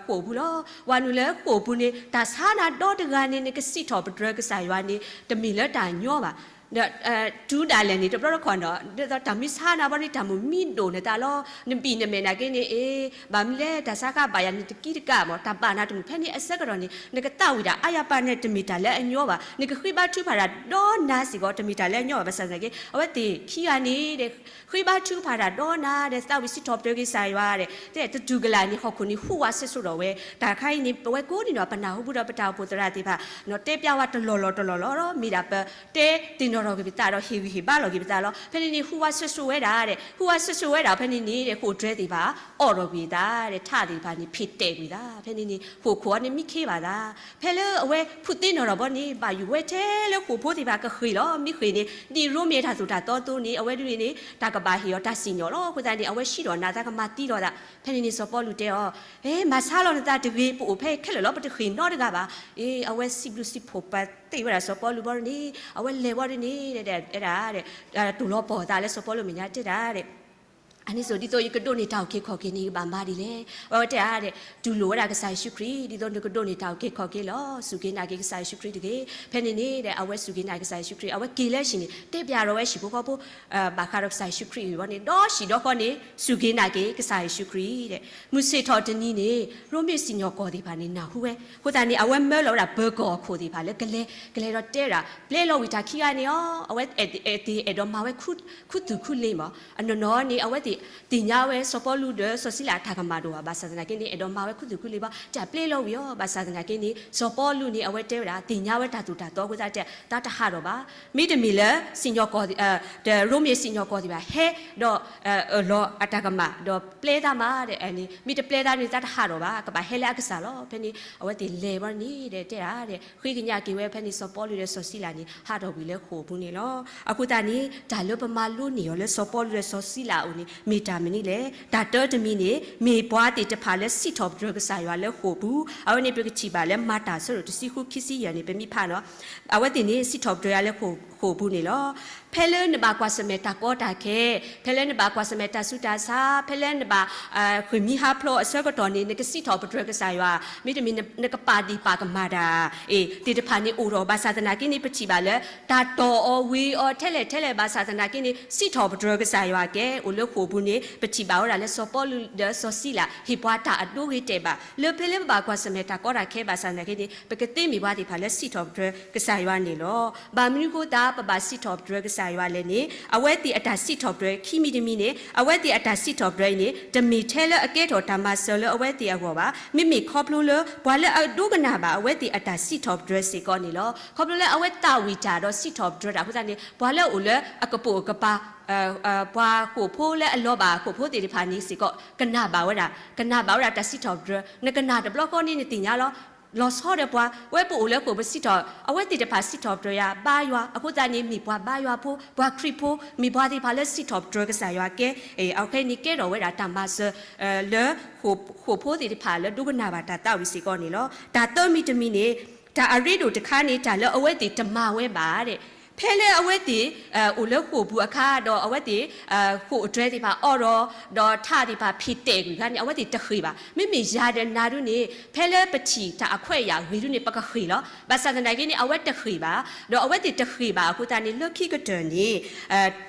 ဃိာ်ပူၤလီၤ. ဝၤနုာ်လၢဃိာ်ပူၤန့ၣ် တၢ်ဆါနၤဒီတဂၤန့ၣ် နကစံးထီၣ်ပတြၢၤကစၢ်ယွၤန့ၣ် တမ့ၢ်လၢတၢ်ညီဘၣ်. တုၤဒၣ်လဲာ်န့ၣ် တဘျီတခီၣ်နီၤ ဒ်သိးတၢ်မ့ၢ်ဆါနၤဘီန့ၣ် တၢ်မုၢ်မံဒိၣ်နသးလီၤ. နဘံၣ်နမဲာ်နာ်က့န့ၣ် အ့ ဘၣ်မနုၤလဲၣ် တၢ်ဆါခါဘၣ်ယၤန့ၣ် တကံတကးမး တၢ်ဘၣ်နၤတမုာ်ဖဲန့ၣ်အဆၢကတီၢ်န့ၣ် နကသးဝံၣ်တၢ်အါယၤပာ်န့ၣ် တမ့ၢ်တၢ်လၢအညီဘၣ်. နကဃ့ဘါထုကဖၣ်တၢ်ဒီနၤစ့ၢ်ကီး တမ့ၢ်တၢ်လၢအညီဘၣ်. ဘၣ်ဆၣ်သနာ်က့ အဝဲသ့ၣ်ခံဂၤန့ၣ်ဒီး ဃ့ဘါထုကဖၣ်တၢ်ဒီနၤဒီး သးဝံၣ်စံးထီၣ်ပတြၢၤက့ၤကစၢ်ယွၤဒီး တဲတတုၤကလာ်န့ၣ် ဟီၣ်ခိၣ်န့ၣ်ဟူးဝးဆၢဆိးထီၣ်ဝဲ. တၢ်တခါအံၤန့ၣ် ပဝဲကိးနံၤဒဲး ပနၢ်ဟူပူၤဒီး ပတၢ်အိၣ်ဖှိၣ်သရၣ်သ့ၣ်တဖၣ် တဲပျးဝဲတလီၢ်လီၢ်တလီၢ်လီၢ်ဒီး မ့ၢ်ဒၣ်ပတဲသ့ၣ်နီၣ်ထီၣ်က့ၤပသးဒီး ဟ့ၣ်ဂံၢ်ဟ့ၣ်ဘါလီၤက့ၤပသးလီၤ. ဖဲန့ၣ်န့ၣ် ဟူးဝးဆၢဆိးဝဲဒၣ်ဒီး ဟူးဝါဆၢဆိးဝဲဒၣ်ဖဲန့ၣ်န့ၣ် ဃိာ်တြဲၤသ့ၣ်တဖၣ် အိးထီၣ်ကွံာ်အသးဒီး ထးသ့ၣ်တဖၣ်န့ၣ် ဖ့ၣ်တဲာ်ကွံာ်အသး ဖဲန့ၣ်န့ၣ် ဃိာ်ခိၣ်အီၤန့ၣ်မံခ့ဘၣ်သး ဖဲလၢအဝဲဖုးသ့ၣ်နီၣ်ထီၣ်ဘီန့ၣ် ဘၣ်ယိၣ်ဝဲထဲလၢဃိာ်ဖိသ့ၣ်တဖၣ်ကဃ့ၢ်လီၤ. မ့ၢ်ဃ့ၢ်န့ၣ် ဒ်ရိမ့ၤအတၢ်သိၣ်တၢ်သီအသိးန့ၣ် အဝဲဒၣ်န့ၣ်န့ၣ် တၢ်ကဘၣ်ဟ့ၣ်အီၤတၢ်စံၣ်ညီၣ်လီၤ. အဃိသတးန့ၣ် အဝဲဆံးထီၣ်နၢ်သးကမၤသံလီၤသး ဖဲန့ၣ်န့ၣ် စီၤပီလူးတဲအီၤ မၤဆါလီၤနသးတဂ့ၤ ပအိၣ်ဖဲခဲလၢာ်လီၤ ပတဃ့ၢ်နီတဂၤဘၣ်. အ့ အဝဲစံးဘျုးစံးဖှိၣ်ပာ်သ့ၣ်ဝဲဒၣ်စီၤပီလူးဘီန့ၣ် အဝဲလဲၤဘီဒ်န့ၣ် တဲဒၣ် တိၢ်လီၤပီၢ်သးလၢစီၤပီလူးမဲာ်ညါတဲဒၣ် အန့ၣ်စ့ၢ် ဒ်သိးယကဒိးန့ၢ်တၢ်အုၣ်က့ၤခီၣ်က့ၤန့ၣ် ယကဘၣ်မၤဒ်လဲၣ်. အဝဲတဲဒၣ် တူၢ်လိာ်ဝဲဒၣ်ကစၢ်ယ့ၣ်ၡူးခရံာ် ဒ်သိးနကဒိးန့ၢ်တၢ်အုၣ်က့ၤခီၣ်က့ၤလီၤ. စူၢ်က့ၤနာ်က့ၤကစၢ်ယ့ၣ်ၡူးခရံာ်တဂ့ၤ. ဖဲန့ၣ်န့ၣ်ဒီး အဝဲစူၢ်က့ၤနာ်က့ၤကစၢ်ယ့ၣ်ၡူးခရံာ် အဝဲက့ၤလၢဟံၣ်န့ၣ် တဲပျးထီၣ်ဝဲဟံၣ်ဖိဃီဖိ ဘၣ်ဃးဒီးကစၢ်ယ့ၣ်ၡူးခရံာ်အံၤဘီန့ၣ် ဒီးဟံၣ်ဒီးဃီန့ၣ် စူၢ်က့ၤနာ်က့ၤကစၢ်ယ့ၣ်ၡူးခရံာ်ဒီး မုၢ်ဆ့ၣ်ထီၣ်တနံၤန့ၣ် ရိမ့ၤစံၣ်ညီၣ်ကွီၢ်သ့ၣ်တဖၣ်န့ၣ် နၢ်ဟူဝဲ. အဃိသတးန့ၣ် အဝဲမၢလီၤဝဲဒၣ်ပၢၤကီၢ်အခိၣ်သ့ၣ်တဖၣ်လၢကလဲၤ ကလဲၤဒီးတဲဒၣ် ပျဲလီၤဝံၤတၢ်ခံဂၤန့ၣ်အီၤ အဝဲသ့ၣ်အဲၣ်ဒိးမၤဝဲခူသူၣ်ခူလ့ၤမး. အနီၢ်နီၢ်န့ၣ် အဝဲသ့ၣ်သ့ၣ်ညါဝဲစီၤပီလူးဒီးစီၤစံလၤအတၢ်ကမၣ်ဒိၣ်ဘၣ်. ဘၣ်ဆၣ်သနာ်က့န့ၣ် အဲၣ်ဒိးမၤဝဲခူသူၣ်ခူလ့ၤဘီ တၢ်ပျဲလီၤဝံၤအီၤ. ဘၣ်ဆၣ်သနာ်က့န့ၣ် စီၤပီလူးန့ၣ် အဝဲတဲဝဲဒၣ် သ့ၣ်ညါဝဲတၢ်သိၣ်တၢ်သီအဃိသတး တၢ်တဟးထီၣ်ဘၣ်. မ့တမ့ၢ်လၢ စံၣ်ညီၣ်ကွီၢ် ရိမ့ၤစံၣ်ညီၣ်ကွီၢ်သ့ၣ်တဖၣ် ဟဲဒီး အၢၣ်လီၤအတၢ်ကမၣ် ဒီးပျဲသးမးဒီး မ့ၢ်တပျဲသးန့ၣ် သးတဟးထီၣ်ဘၣ် ကဘၣ်ဟဲလၢအကစၢ်လီၤ. ဖဲန့ၣ် အဝဲသ့ၣ်လဲၤဘီန့ၣ်ဒီးတဲဒၣ်ဒီး ဃ့ကညးက့ၤဝဲဖဲန့ၣ် စီၤပီလူးဒီးစီၤစံလၤန့ၣ် ဟးထီၣ်ကွံာ်လၢဃိာ်ပူၤန့ၣ်လီၤ. အဃိသတးန့ၣ် တၢ်လၢပမၤလိန့ၢ်အီၤလၢစီၤပီလူးဒီးစီၤစံလၤအအိၣ်န့ၣ် မ့ၢ်တၢ်မနုၤလဲၣ်. တၢ်တၢတမံၤန့ၣ် မ့ၢ်ပှၤသ့ၣ်တဖၣ်လၢစံးထီၣ်ပတြၢၤကစၢ်ယွၤလၢဃိာ်ပူၤ အဝဲန့ၣ်ပကထံၣ်ဘၣ်လၢမၤတၢ်အဆၢဒိၣ်တဆံဃုခံဆံယဲၢ်န့ၣ် ပမ့ၢ်ဖးနီၤ အဝဲသ့ၣ်န့ၣ် စံးထီၣ်ပတြၢၤယွၤလၢဃိာ်ပူၤန့ၣ်လီၤ. ဖဲလၢနဘၣ်ကွၢ်ဆၢၣ်မဲာ်တၢ်ကီတၢ်ခဲ, ဖဲလၢနဘၣ်ကွၢ်ဆၢၣ်မဲာ်တၢ်ဆူးတၢ်ဆါ, ဖဲလၢနဘၣ် ဃုာ်မံဟးဖျိးအဆၢကတီၢ်န့ၣ် နကစံးထီၣ်ပတြၢၤကစၢ်ယွၤ, မ့တမ့ၢ် နကပာ်ဒ့ၣ်ပာ်ကမၣ်တၢ် အ့ သ့ၣ်တဖၣ်န့ၣ်အိၣ်ထီၣ်, ဘၣ်ဆၣ်သနာ်က့န့ၣ် ပထံၣ်ဘၣ်လၢ တၢ်တီၢ်အီၤဝ့ၤအီၤထဲလဲၣ်ထဲလဲၣ် ဘၣ်ဆၣ်သနာ်က့န့ၣ် စံးထီၣ်ပတြၢၤကစၢ်ယွၤကဲ အိၣ်လၢဃိာ်ပူၤန့ၣ် ပထံၣ်ဘၣ်ဝဲဒၣ်လၢစီၤပီလူးဒီးစီၤစံလၤ ဟ့ၣ်ပှၤတၢ်အဒိဂ့ၤတဲာ်ဘၣ်, လၢဖဲလၢပဘၣ်ကွၢ်ဆၢၣ်မဲာ်တၢ်ကီတၢ်ခဲဘၣ်ဆၣ်သနာ်က့န့ၣ် ပကသ့မ့ၢ်ပှၤသ့ၣ်တဖၣ်လၢစံးထီၣ်ပတြၢၤကစၢ်ယွၤန့ၣ်လီၤ. ဘၣ်မနုၤဃိသတး ပဘၣ်စံးထီၣ်ပတြၢၤကစၢ်ယွၤလဲၣ်န့ၣ် အဝဲသ့ၣ်အတၢ်စံးထီၣ်ပတြၢၤ ခံမံၤတမံၤန့ၣ် အဝဲသ့ၣ်အတၢ်စံးထီၣ်ပတြၢၤအံၤန့ၣ် တမ့ၢ်ထဲလၢအကဲထီၣ်တၢ်မၤစၢၤလၢအဝဲသ့ၣ်အဂီၢ်ဘၣ်. မ့မ့ၢ်ခီဖျိလၢ ပှၤလၢအဒိကနၣ်ဘၣ်အဝဲသ့ၣ်အတၢ်စံးထီၣ်ပတြၢၤစ့ၢ်ကီးန့ၣ်လီၤ. ခီဖျိလၢအဝဲသးဝံၣ်တၢ်ဒီးစံးထီၣ်ပတြၢၤတၢ်အဃိသတးန့ၣ် ပှၤလၢအအိၣ်လၢအကပိာ်ကပၤ ပှၤဃိာ်ဖိလၢအလီၤဘၣ်ဃိာ်ဖိသ့ၣ်တဖၣ်န့ၣ်စ့ၢ်ကီး ကနၣ်ဘၣ်ဝဲဒၣ်, ကနၣ်ဘၣ်ဝဲဒၣ်တၢ်စံးထီၣ်ပတြၢၤ, နကနၣ်တဘျီဃီန့ၣ် နသ့ၣ်ညါလီၤ. လီၤဆီဒီးပှၤ ဝဲပအိၣ်လၢဃိာ်ပစံးထီၣ်, အဝဲသ့ၣ်တဖၣ်စံးထီၣ်ပတြၢၤယၤ ဘါယွၤ, အဃိသတးန့ၣ် မ့ၢ်ပှၤဘါယွၤဖိ, ပှၤခရံာ်ဖိ, မ့ၢ်ပှၤသ့ၣ်တဖၣ်လၢစံးထီၣ်ပတြၢၤကစၢ်ယွၤကဲ, အခဲအံၤန့ၣ်ကဲထီၣ်ဝဲဒၣ်တၢ်မၤစၢၤ လၢ ဃိာ်ဖိသ့ၣ်တဖၣ်လၢဒိကနၣ်ဘၣ်တၢ်သးဝံၣ်စ့ၢ်ကီးန့ၣ်လီၤ. တၢ်သၢမံၤတမံၤန့ၣ် တၢ်အရ့ဒိၣ်တခါန့ၣ် တၢ်လၢအဝဲသ့ၣ်တမၤဝဲဘၣ်ဒဲး, ဖဲလၢအဝဲသ့ၣ် အိၣ်လၢဃိာ်ပူၤအခါ ဒီးအဝဲသ့ၣ် ဃိာ်အတြဲၤသ့ၣ်တဖၣ်အီၣ်ဒီး ဒီးထးသ့ၣ်တဖၣ်ဖံးတဲာ်ကွံာ်အခါန့ၣ် အဝဲသ့ၣ်တဃ့ၢ်ဘၣ်. မ့မ့ၢ်ယၤဒီးနၤဒုန့ၣ် ဖဲလၢပထံၣ်တၢ်အခွဲးအယာ်ဂ့ၤဒုန့ၣ် ပကဃ့ၢ်လီၤ. ဘၣ်ဆၣ်သနာ်က့န့ၣ် အဝဲတဃ့ၢ်ဘၣ်, ဒီးအဝဲသ့ၣ်တဃ့ၢ်ဘၣ်အဃိသတးန့ၣ် လၢခံကတၢၢ်န့ၣ်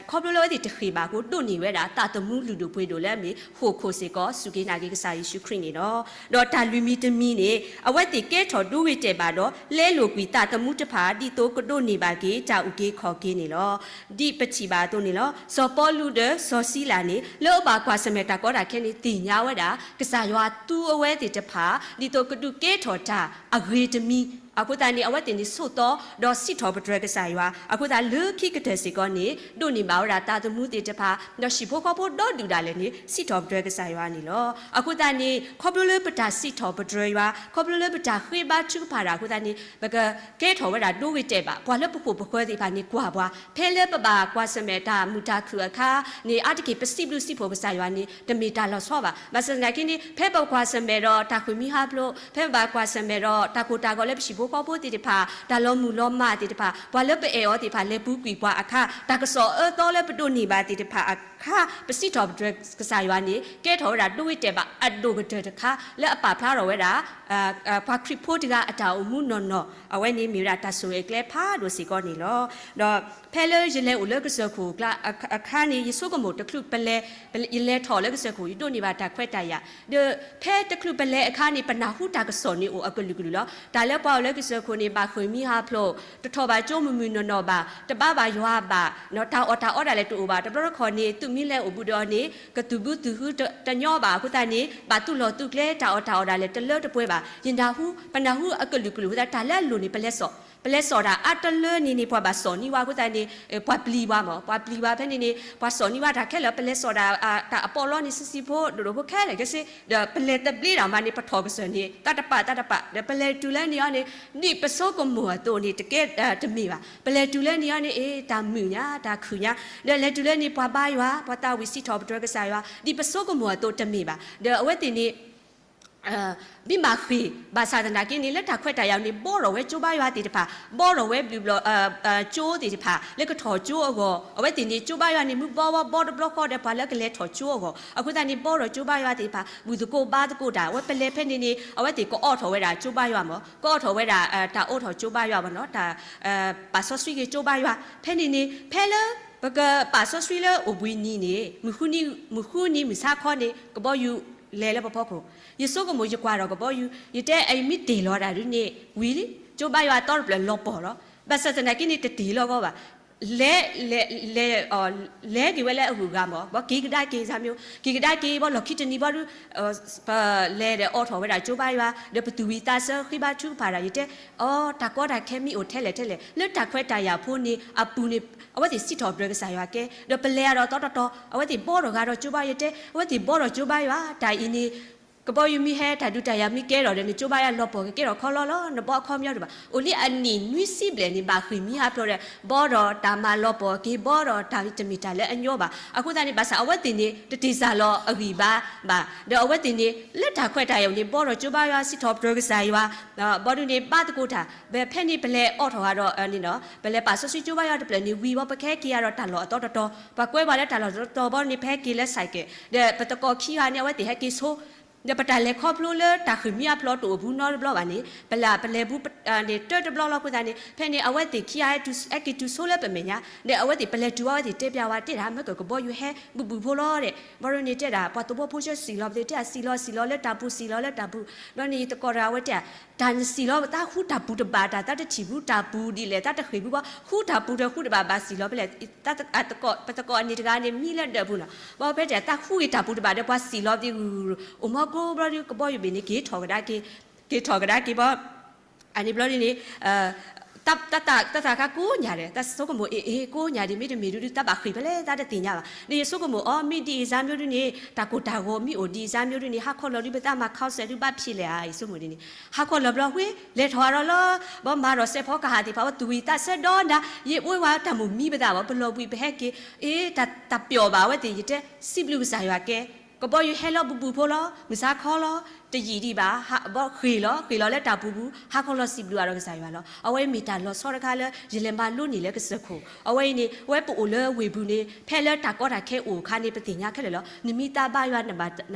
ခီဖျိလၢအဝဲသ့ၣ်တဃ့ၢ်ဘၣ်အဃိ ဒိးန့ၢ်ဝဲဒၣ် သးသမူလုၢ်ဒိၣ်ပှ့ၤဒိၣ်လၢအမ့ၢ် ဃိာ်ခိၣ်စ့ၢ်ကီး စူၢ်က့ၤနာ်က့ၤကစၢ်ယ့ၣ်ၡူးခရံာ်န့ၣ်လီၤ. ဒီးတၢ်လွံၢ်မံၤတမံၤန့ၣ် အဝဲသ့ၣ်ကဲထီၣ်ဒိဂ့ၤတဲာ်ဘၣ်ဒီး လဲလိာ်ကွံာ်သးသမူတဖၣ် ဒ်သိးကဒိးန့ၢ်ဘၣ်က့ၤ တၢ်အုၣ်က့ၤခီၣ်က့ၤန့ၣ်လီၤ. ဒ်ပထံၣ်ဘၣ်အသိးန့ၣ်လီၤ. စီၤပီလူးဒီးစီၤစံလၤန့ၣ် လၢအဘၣ်ကွၢ်ဆၢၣ်မဲာ်တၢ်ကီတၢ်ခဲန့ၣ် သ့ၣ်ညါဝဲဒၣ် ကစၢ်ယွၤသူအဝဲသ့ၣ်တဖၣ် ဒ်သိးကဒုးကဲထီၣ်တၢ်အဂ့ၤတမံၤ အဃိသတးန့ၣ် အဝဲသ့ၣ်န့ၣ်ဆိးသီ ဒီးစံးထီၣ်ပတြၢၤကစၢ်ယွၤ အဃိသတးလၢခံကတၢၢ်စ့ၢ်ကီးန့ၣ် ဒိးန့ၢ်ဘၣ်ဝဲဒၣ်သးသမူသ့ၣ်တဖၣ် ဒီးဟံၣ်ဖိဃီဖိဒီဒူၣ်ဒၣ်လဲာ်န့ၣ် စံးထီၣ်ပတြၢၤကစၢ်ယွၤန့ၣ်လီၤ. အဃိသတးန့ၣ် ခီဖျိလၢပတၢ်စံးထီၣ်ပတြၢၤယွၤ ခီဖျိလၢပတၢ်ဃ့ဘါထုကဖၣ်တၢ်အဃိသတးန့ၣ် ပကကဲထီၣ်ဝဲဒၣ်ဒိဂ့ၤတဲာ်ဘၣ် ပှၤလၢပဃိာ်ပဃၢၤသ့ၣ်တဖၣ်န့ၣ်ကွၢ်ပှၤ ဖဲလၢပဘၣ်ကွၢ်ဆၢၣ်မဲာ်တၢ်မုာ်တၢ်ခုၣ်အခါန့ၣ် အါတက့ၢ်ပစံးဘျုးစံးဖှိၣ်ကစၢ်ယွၤန့ၣ် တမ့ၢ်တၢ်လီၤဆီဘၣ်. ဘၣ်ဆၣ်သနာ်က့န့ၣ် ဖဲပကွၢ်ဆၢၣ်မဲာ်ဒီးတၢ်ဃုာ်မံဟးဖျိး ဖဲပဘၣ်ကွၢ်ဆၢၣ်မဲာ်ဒီးတၢ်ကိၢ်တၢ်ဂီၤလၢပဟံၣ်ဖိဃီဖိသ့ၣ်တဖၣ် တၢ်လီၤမုၢ်လီၤမၢ်သ့ၣ်တဖၣ် ပှၤလၢပအဲၣ်အီၤသ့ၣ်တဖၣ်လဲၤပူၤကွံာ်ပှၤအခါ တၢ်ကစီၣ်အၢသီလၢပဒိးန့ၢ်ဘၣ်သ့ၣ်တဖၣ်အခါ ပစံးထီၣ်ပတြၢၤကစၢ်ယွၤန့ၣ် ကဲထီၣ်ဝဲဒၣ်ဒိဂ့ၤတဲာ်ဘၣ်အဒိၣ်ကတၢၢ်တခါ လၢအပာ်ဖျါထီၣ်ဝဲဒၣ် ပှၤခရံာ်ဖိတဂၤအတၢ်အိၣ်မူနီၢ်နီၢ် အဝဲန့ၣ်မ့ၢ်ဝဲဒၣ်တၢ်ဆိၣ်ဂ့ၤအကျဲဖးဒိၣ်စ့ၢ်ကီးန့ၣ်လီၤ. ဒီးဖဲလၢယလဲၤအိၣ်လၢကစၢၢ်ခိၣ်ကျါအခါန့ၣ် ယဆိကမိၣ်တချုးပလဲၤ ယလဲၤထီၣ်လၢကစၢၢ်ခိၣ် ယဒိးန့ၢ်ဘၣ်တၢ်ခွဲးတၢ်ယာ် ဒီးဖဲတချုးပလဲၤအခါန့ၣ် ပနၢ်ဟူတၢ်ကစီၣ်န့ၣ်အိၣ်အကလုာ်ကလုာ်လီၤ. တၢ်လၢပှၤအိၣ်လၢကစၢၢ်ခိၣ်န့ၣ် ဘၣ်ဃုာ်မံဟးဖျိး တထီၣ်ဘၣ်ကၠိမုၢ်မုၢ်နီၢ်နီၢ်ဘၣ်, တဘါဘၣ်ယွၤဘၣ်, တၢ်အီၣ်တၢ်အီဒၣ်လဲာ်တအိၣ်ဘၣ်, တဘျီတခီၣ်န့ၣ် သုးမံလဲၤအိၣ်ဘူးဒီးန့ၣ် ကသူၣ်ဘုသူၣ်ဟုတညီဘၣ်အဃိသတးန့ၣ် ဘၣ်သူၣ်လီၤသူၣ်ကျဲ တၢ်အီၣ်တၢ်အီဒၣ်လဲာ်တလၢတပှဲၤဘၣ်. ယနၢ်ဟူ ပနၢ်ဟူအကလုာ်ကလုာ်အဃိသတး တၢ်လၢအလိၣ်န့ၣ် ပလဲၤစိာ်, ပလဲၤစိာ်တၢ်အါတလၢန့ၣ်န့ၣ် ပှၤဘၣ်စိာ်န့ၢ်ဝဲအဃိသတးန့ၣ် ပှၤပျံၤဝဲမး, ပှၤပျံၤဝဲဖဲန့ၣ်န့ၣ် ပှၤစိာ်န့ၢ်ဝဲတၢ်ခဲလၢာ် ပလဲၤစိာ်တၢ် တၢ်အပီးလီန့ၣ် စံစံဖိ ဒိၣ်ဒိၣ်ဖိခဲလၢာ်ခဲဆ့ ဒီးပလဲၤသဘျ့တၢ်မးန့ၣ် ပထီၣ်ကစၢၢ်န့ၣ် သးတပာ်သးတပာ် ဒီးပလဲၤတုၤလၢန့ၣ်အီၤန့ၣ် ဒ်ပဆိကမိၣ်အသိးန့ၣ် တကဲတမ့ၢ်ဘၣ်. ပလဲၤတုၤလၢန့ၣ်အီၤန့ၣ် အ့ တၢ်မုာ်ညါ တၢ်ခုၣ်ညါ ဒီးလဲၤတုၤလၢန့ၣ် ပှၤဘါယွၤ ပှၤသးဝံၣ်စံးထီၣ်ပတြၢၤကစၢ်ယွၤ ဒ်ပဆိကမိၣ်အသိးတမ့ၢ်ဘၣ်. ဒီးအဝဲသ့ၣ်န့ၣ် ဘံၣ်မၤဃ့ၢ် ဘၣ်ဆၣ်သနာ်က့န့ၣ် လၢတၢ်ခွဲးတၢ်ယာ်န့ၣ် ဘှီထီၣ်ဝဲကၠိဘါယွၤသ့ၣ်တဖၣ်, ဘှီထီၣ်ဝဲဘျုးဘျီ ကၠိသ့ၣ်တဖၣ် လၢကထီၣ်ကၠိအဂီၢ်, အဝဲသ့ၣ်န့ၣ် ကၠိဘါယွၤန့ၣ် မုၢ်ဘှီဝဲဘှီတဘျီဃီဒီး ပှၤလၢကလဲၤထီၣ်ကၠိအဂီၢ်, အဃိသတးန့ၣ် ဘှီထီၣ်ကၠိဘါယွၤသ့ၣ်တဖၣ် ဘူၣ်သကိးဘါသကိးတၢ်, အဝဲပလဲၤဖဲန့ၣ်န့ၣ် အဝဲသ့ၣ်ကအိးထီၣ်ဝဲဒၣ်ကၠိဘါယွၤမး, ကအိးထီၣ်ဝဲဒၣ် တၢ်အိးထီၣ်ကၠိဘါယွၤမးနီၤ, တၢ် ပာ်စီဆှံက့ၤကၠိဘါယွၤ, ဖဲန့ၣ်န့ၣ် ဖဲလၢ ပကပာ်စီဆှံလၢအိၣ်ဘှံးနံၤန့ၣ် မုၢ်ဃုနံၤ မုၢ်ဆါခီန့ၣ် ကဘီယူၤလဲၤလၢပဖီခိၣ်, ယဆိကမိၣ်ယကွၢ်ဒီးကဘီယူၤ ယတဲအအံၤမ့ၢ်တ့ၢ်လီၤတၢ်ဒ်န့ၣ် ဝံၤလံ, ကၠိဘါယွၤသီတဖျၢၣ်လီၤပှီၢ်လီၤ, ဘၣ်ဆၣ်သနာ်က့န့ၣ် တတ့ၢ်လီၤကီးဘၣ်, လဲၤ လဲၤ လဲၤ လဲၤက့ၤဝဲလၢအဂုၤအဂၤမး, ဘီက့ၤကဒါက့ၤ က့ၤကဒါက့ၤ ဘီလီၢ်ခံတနံၤဘီဒု ပလဲၤဒီးအိးထီၣ်ဝဲဒၣ်ကၠိဘါယွၤ ဒီးပသူၣ်ဝံၣ်သးဆၢဃ့ဘါထုကဖၣ်တၢ်, ယတဲ အီ တၢ်ကီတၢ်ခဲမ့ၢ်အိၣ်ထဲလဲၣ်ထဲလဲၣ် လၢတၢ်ခွဲးတၢ်ယာ်ဖိန့ၣ်အပူၤန့ၣ် အဝဲသ့ၣ်စံးထီၣ်ပတြၢၤကစၢ်ယွၤကဲ, ဒီးပလဲၤအဒီးသီတီတီ အဝဲသ့ၣ်ဘှီထီၣ်ဂၤဒီးကၠိဘါယွၤ, ယတဲ အဝဲသ့ၣ်ဘှီထီၣ်ကၠိဘါယွၤ တၢ်အံၤန့ၣ် ကဘီယူၤမ့ၢ်ဟဲ တၢ်ဒုးတၢ်ယၤမ့ၢ်ကဲထီၣ်ဒီး နကၠိဘါယွၤလီၤပှီၢ်ကကဲထီၣ်ခီလီလီၤ, နဘီအခီပညီတဘၣ်. အိၣ်လံအနံၣ်နွံဆံဘျဲၣ်န့ၣ် ဘၣ်ဃ့ၢ်မှံဟးဖျိးဒီး ဘီဒီးတၢ်မၤလီၤပှီၢ်က့ၤ ဘီဒီးတၢ်တမ့ၢ်တၢ်လၢအညီဘၣ်. အဃိသတးန့ၣ် ဘၣ်ဆၣ်အဝဲသ့ၣ်န့ၣ် တတ့ၢ်စၢ်လီၤအဂံၢ်ဘါဘၣ်. ဒီးအဝဲသ့ၣ်န့ၣ် လၢတၢ်ခွဲးတၢ်ယာ်န့ၣ် ဘီဒီးကၠိဘါယွၤ စံးထီၣ်ပတြၢၤကစၢ်ယွၤ ဘီဒုန့ၣ် ဘါသကိးတၢ် ဖဲန့ၣ်ပလဲၤအိးထီၣ်ဃာ်ဒီးန့ၣ်ဒီး ပလဲၤပာ်စီဆှံကၠိဘါယွၤတဖျၢၣ်န့ၣ် ဝံၤဘီပကဟဲက့ၤဃာ်ဒီးတၢ်လီၢ်အသီတတီၤ, ပှၤကွဲပှၤလၢတၢ်လီၢ်သီတတီၤ ဘီဒုန့ၣ် ပဟဲက့ၤလၢ cycle ဒီးပသကိးခံဂၤန့ၣ် အဝဲသ့ၣ်ဟဲက့ၤဆိ ဒီးပတၢ်လဲၤခီဖျိလၢတၢ်ဃ့ၢ်မှံဟးဖျိးတအိၣ်ဘူးနီတဘျီဘၣ်န့ၣ် ပလဲၤ ပလဲၤဘူးန့ၣ် တၢတဘျီလီၤ. အဃိသတးန့ၣ် ဖဲန့ၣ် အဝဲသ့ၣ်ခံဂၤဟဲက့ၤတုၤဆိလၢပမဲာ်ညါ ဒီးအဝဲသ့ၣ် ပလဲၤတုၤဝဲ အဝဲသ့ၣ်တဲပျးဝဲ တဲဒၣ် မ့ၢ်ကကဘီယူၤဟဲဘူးဘူးဖိလီၤဒီး ဘီဒုန့ၣ်တဲဒၣ် ပှၤသဝီဖိဆှၢစံၣ်လီၤပသ့ၣ် တဲဒၣ် စံၣ်လီၤ စံၣ်လီၤလၢတၢ်ပူၤ စံၣ်လီၤလၢတၢ်ပူၤ. ဘျီန့ၣ် ယသကိးတဂၤဝဲတဲ တၢ်နစံၣ်လီၤ သးဃူတၢ်ပူၤတဘၣ်တၢ် သးတထံၣ်ဘူးတၢ်ပူၤဒ်လဲၣ် သးတဃ့ၢ်ဘူးဘၣ် ဃူတၢ်ပူၤတဃူတဘၣ်ဘၣ် စံၣ်လီၤဖဲလဲၣ်. ပသကိးအနံၤတဂၤန့ၣ် မံလၢဒၢးပူၤနီၤ ဘီဖဲတဲ သးဃူဂ့ၤတၢ်ပူၤတဘၣ်ဒီး ပှၤစံၣ်လီၤသ့ၣ်ဂုၤဂုၤ အိၣ်မီကိးဘျီဒု ကဘီယူၤဘ့ၣ်န့ၣ် က့ၤထီၣ်ကဒါက့ၤ က့ၤထီၣ်ကဒါက့ၤဘီ အန့ၣ်ဘျီဒုန့ၣ် တၢ်သးခါကိးညါဒီး တၢ်ဆိကမိၣ် အ့ အ့ ကိးညါဒ် မ့တမ့ၢ်ဒုဒု တၢ်ဘၣ်ဃ့ၢ်ဖဲလဲၣ် တၢ်တသ့ၣ်ညါဘၣ်. ဒီးယဆိကမိၣ်အီၤ မ့ၢ်ဒ်အံၤစၢ်မ့ၢ်ဒုန့ၣ် တၢ်ကိၢ်တၢ်ဂီၤမ့ၢ်အိၣ်ဒ်အံၤစၢ်မ့ၢ်ဒုန့ၣ် ဟါခီလီၤဒု ပသးမၤ concert ဒု ဘၣ်ဖျိးလဲၣ်ဧါ ယဆိကမိၣ်ဒ်န့ၣ် ဟါခီလီၤဘျီ ဝ့ လဲၤထီၣ်အါထီၣ်လီၤ ဘီမၤထီၣ်စဲးဖီကဟၣ်သ့ၣ်တဖၣ် ဝဲသူၣ်ဝံၣ်သးဆၢဒီနၤ ယအိၣ်ဝဲတၢ်မိၣ်မံပသးဘၣ် ပလီၤဘှံးပဟဲက့ၤ အ့ တၢ်ပျီၣ်ဘၣ်ဝဲသ့ၣ် ယတဲ စံးဘျုးကစၢ်ယွၤကဲ ကဘီယူၤဟဲလီၤဘူးဘူးဖိလီၤ မုၢ်ဆါခီလီၤ တယံာ်ဒံးဘၣ် ဘီဃ့ၢ်လီၤ ဃ့ၢ်လီၤလၢတၢ်ပူၤပူၤ ဟါခီလီၤစံးဘျုးအါထီၣ်ကစၢ်ယွၤလီၤ. အဝဲမ့ၢ်တၢ်လီၤဆီတခါလၢ ယလဲၤမၤလိန့ၢ်လၢကစၢၢ်ခိၣ် အဝဲအံၤန့ၣ် ဝဲပအိၣ်လၢဝ့ၢ်ပူၤန့ၣ် ဖဲလၢတၢ်ကီတၢ်ခဲအိၣ်အခါန့ၣ် ပသ့ၣ်ညါခဲလၢာ်လီၤ. နမ့ၢ်သးဘါယွၤ န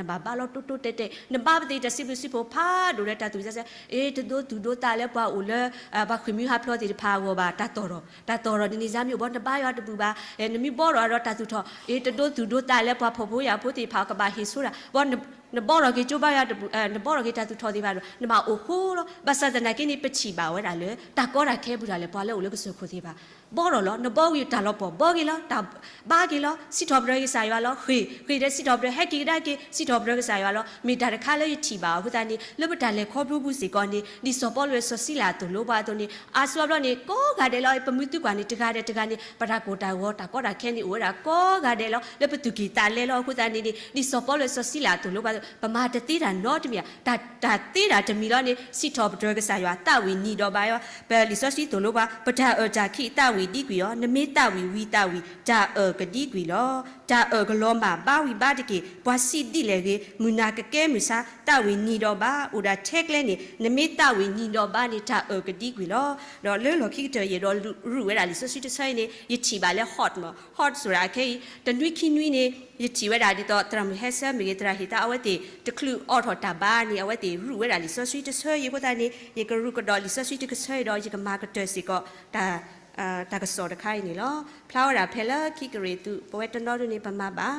ဘၣ်ဘါလီၤတိၢ်တိၢ်တဲာ်တဲာ် နဘါပသ့ၣ်တၢ်စံးဘျုးစံးဖှိၣ်ဖးဒိၣ်လၢတၢ်သူၣ်ဝံၣ်သးဆၢ အ့ တဒိသူၣ်ဒိသးလၢပှၤအိၣ်လၢ ပှၤဃ့ၢ်မှံဟးဖျိးသ့ၣ်တဖၣ်အဂီၢ်ဘၣ် တၢ်တီၢ်ထီၣ် တၢ်တီၢ်ထီၣ်ဒ်န့ၣ်စၢ်မ့ၢ်အိၣ်ဘီ နဘါယွၤတဘူၣ်ဘၣ် နမ့ၢ်ဘီထီၣ်ဒီးတၢ်သူၣ်ထီၣ် အ့ တဒိသူၣ်ဒိသးလၢပှၤဖှီၣ်ဖိယာ်ဖိသ့ၣ်တဖၣ်ကဘၣ်ဟ့ၣ်ဆိဒၣ် ဘီ နဘီထီၣ်က့ၤကၠိဘါယွၤတဘူၣ် နဘီထီၣ်က့ၤတၢ်သူၣ်ထီၣ်သ့ၣ်တဖၣ်ဒီး နဘၣ်အိၣ်ဃိလီၤ. ဘၣ်ဆၣ်သနာ်က့န့ၣ် ပထံၣ်ဘၣ်ဝဲဒၣ်လၢ တၢ်ကီတၢ်ခဲပူၤဒၣ်လဲာ် ပှၤလၢအိၣ်လၢကစၢၢ်ခိၣ်သ့ၣ်တဖၣ် ဘီထီၣ်လီၤ နဘီဝံၤတၢ်လီၤပှီၢ် ဘီက့ၤလီၤ တၢ်ဘါက့ၤလီၤ စံးထီၣ်ပတြၢၤကစၢ်ယွၤလီၤ ဃ့ၢ် ဃ့ၢ်ဒီးစံးထီၣ်ပတြၢၤ ဟဲက့ၤကဒါက့ၤ စံးထီၣ်ပတြၢၤကစၢ်ယွၤလီၤ. မ့ၢ်တၢ်တခါလၢယထံၣ်ဘၣ်အဃိသတးန့ၣ် လၢပတၢ်လဲၤခီဖျိပူၤစ့ၢ်ကီးန့ၣ် ဒ်စီၤပီလူးစီၤစံလၤအသိၣ်လိပှၤအသိးန့ၣ် အါစုအါဘျီန့ၣ် ကိးဂၤဒဲးလီၤ ပမ့ၢ်သုကွၢ်န့ၣ် တဂၤဒီးတဂၤန့ၣ် ပတၢ်ကိၢ်တၢ်ဂီၤ တၢ်ကီတၢ်ခဲန့ၣ် အိၣ်ဝဲဒၣ်ကိးဂၤဒဲးလီၤ လၢပသူၣ်ကံၢ်သးလဲလီၤ. အဃိသတးန့ၣ်န့ၣ် ဒ်စီၤပီလူးစီၤစံလၤအသိၣ်လိပှၤအသိး ပမၤတသ့တၢ်နီတမံၤဧါ တၢ်သ့တၢ်တမံၤလီၤန့ၣ် စံးထီၣ်ပတြၢၤကစၢ်ယွၤ သးဝံၣ်နံၤဒီးဘါယွၤ ပလံာ်စီဆှံသိၣ်လိပှၤ ပတၢ်အၢၣ်တၢ်ခံးသးဝံၣ်ဒံကွံာ်အီၤ နမ့ၢ်သးဝံၣ်ဝံသးဝံၣ် တၢ်အၢၣ်ကဒံကွံာ်လီၤ. တၢ်အၢၣ်ကလီၤမၢ် ဘါဝံၤဘါတက့ၢ် ပှၤစံးဒ်လဲၣ်ဂ့ၤ မုၢ်နၤကကဲမုၢ်ဆါ သးဝံၣ်နံၤဒီးဘါ အိၣ်ဒၣ်ထဲကျဲန့ၣ် နမ့ၢ်သးဝံၣ်နံၤဒီးဘါန့ၣ် တၢ်အၢၣ်ကဒံကွံာ်လီၤ. ဒီးလၢလီၢ်ခံကတၢၢ်ယအဲၣ်ဒိးရူးဝဲဒၣ်လံာ်စီဆှံတဆၢအံၤန့ၣ် ယထံၣ်ဘၣ်လၢ hot မး hot ဆိုတာခဲအံၤ တနွံခံနွံန့ၣ် ယထံၣ်ဝဲဒၣ်ဒ်သိး သရၣ်မုၣ်ဟဲဆၢမ့ၢ်ဂ့ၤ သရၣ်ဟ့ၣ်သးအဝဲသ့ၣ် တချုးအိးထီၣ်တၢ်ဘါန့ၣ် အဝဲသ့ၣ်ရူးဝဲဒၣ်လံာ်စီဆှံတဆၢအံၤအဃိသတးန့ၣ် ယကရူးကဒီးလံာ်စီဆှံတကဆၢအံၤဒီး ယကမၤကတၢၢ်စ့ၢ်ကီး တၢ်ကစီၣ်တခါအံၤန့ၣ်လီၤ. ဖျါဝဲဒၣ်ဖဲလၢ ခံကရံၣ်သူး ပဝဲတနီၤဒုန့ၣ် ပမၤဘၣ်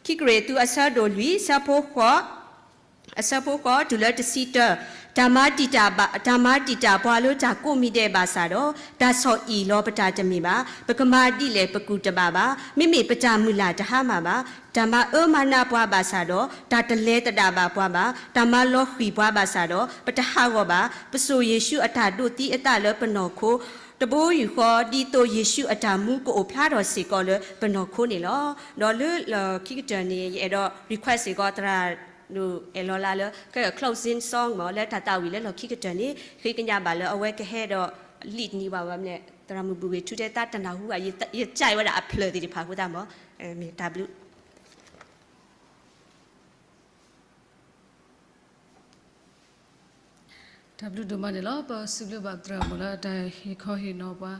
ခံကရံၣ်သူး အဆၢဒိၣ်လွံၢ် အဆၢဖိဃိး အဆၢဖိဃိးတုၤလၢတဆံတၢ တၢ်မၤတံာ်တာ်ဘၣ် တၢ်မၤတံာ်တာ်ပှၤလၢတၢ်ကိးမံၤဒဲးဘၣ်ဆၣ်ဒီး တၢ်ဆီၣ်အံၣ်လီၤပတၢ်တမ့ၢ်ဘၣ်. ပကမၤဒ်လဲၣ်ပကူၣ်တဘၣ်ဘၣ်. မ့မ့ၢ်ပတၢ်မုၢ်လၢ်တဟါမၢ်ဘၣ်. တၢ်မၤအၢမၤနးပှၤဘၣ်ဆၣ်ဒီး တၢ်တလဲၤသဒၣ်ဘၣ်ပှၤဘၣ်. တၢ်မၤလီၤဃံၢ်ပှၤဘၣ်ဆၣ်ဒီး ပတဟးဂီၤဘၣ်. ပစိာ်ယ့ၣ်ၡူးအတၢ်ဒိးသံအသးလၢပနီၢ်ခိ တဘိယူၢ်ဃီ ဒ်သိးယ့ၣ်ၡူးအတၢ်မူကအိၣ်ဖျါထီၣ်စ့ၢ်ကီးလၢပနီၢ်ခိန့ၣ်လီၤ. ဒီးလၢလီၢ်ခံကတၢၢ်န့ၣ် ယအဲၣ်ဒိး request စ့ၢ်ကီးသရၣ်ဒိၣ်အဲၣ်လီၤလါလၢ ခဲ closing song မး လၢတၢ်သးဝံၣ်လၢလီၢ်ခံကတၢၢ်န့ၣ် ဃ့ကညးဘၣ်လၢအဝဲကဟဲဒီး lead န့ၢ်ဘၣ်ဝဲမ့ၢ် သရၣ်မုၣ်ဘူၣ်ဂ့ၤထူတဲ သးတနၢ်ဟူဘၣ် ယကြိုက်ဝဲဒၣ်အဖျၢၣ်သ့ၣ်တဖၣ်အဃိသတးမး မ့ၢ်တၢ်ဘျုး တၢ်ဘျုးဒိၣ်မးန့ၣ်လီၤ. ပစံးဘျုးဘၣ်သရၣ်မုၣ်လၢတၢ်ဟ့ၣ်ခီဟ့ၣ်နီၤပှၤ